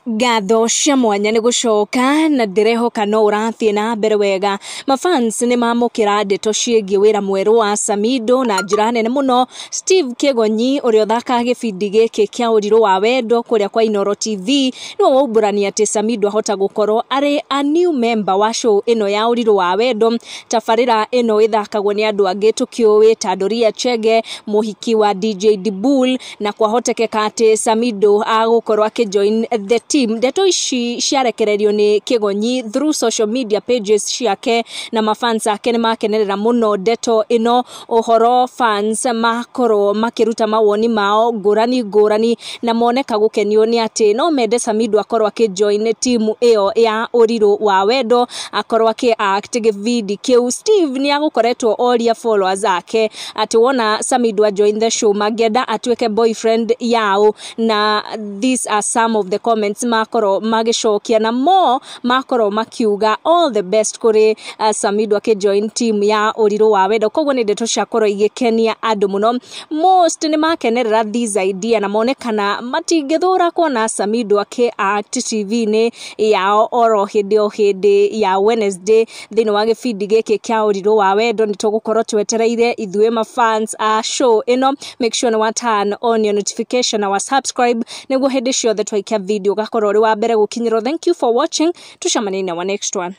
Ngatho cia mwanya nĩ gũcoka na ndĩrehoka no ũrathiĩ na mbere wega. Mafans nĩ mamũkĩra ndeto ciĩgiĩ wĩra mwerũ wa Samido na njĩra nene mũno. Steve Kĩgonyi ũrĩa ũthakaga gĩbindi gĩkĩ kĩa Ũrirũ wa Wendo kũrĩa kwa Inooro TV nĩwe waumbũrania atĩ Samido ahota gũkorwo arĩ a new member wa show ĩno ya Ũrirũ wa Wendo. Tabarĩra ĩno ĩthakagwo nĩ andũ angĩ tũkĩũĩ ta Doria Chege, mũhiki wa DJ Dibul, na kwahotekeka atĩ Samido agũkorwo akĩjoin the team. Ndeto ici ciarekererio nĩ Kĩgonyi through social media pages ciake na mafans ake nĩ makenerera mũno ndeto ĩno. Ũhoro fans makorwo makĩruta mawoni mao ngũrani ngũrani na moneka gũkenio nĩ atĩ no mende Samido akorwo akĩjoin timu ĩyo ya Ũrirũ wa Wendo, akorwo akĩ act gĩbindi kĩu. Steve nĩ agũkoretwo oria followers ake atĩ wona Samido a join the show mangĩenda atuĩke boyfriend yao, na these are some of the comments makorwo magĩcokia, na mo makorwo makiuga all the best kũrĩ Samido akĩjoin team ya Ũrirũ wa Wendo. Koguo nĩ ndeto ciakorwo igĩkenia andũ mũno. Most nĩ makenerera this idea na monekana matingĩthũra kuona Samido akĩ act TV-inĩ yao oro hĩndĩ o hĩndĩ ya Wednesday thĩinĩ wa gĩbindi gĩkĩ kĩa Ũrirũ wa Wendo. Nĩ tũgũkorwo twetereire ithuĩ mafans a show ĩno. Make sure nĩ wa turn on your notification na wa subscribe nĩguo hĩndĩ ciothe twaikia video ũgakorwo ũrĩ wa mbere gũkinyĩrwo. Thank you for watching, tucemanie in our next one.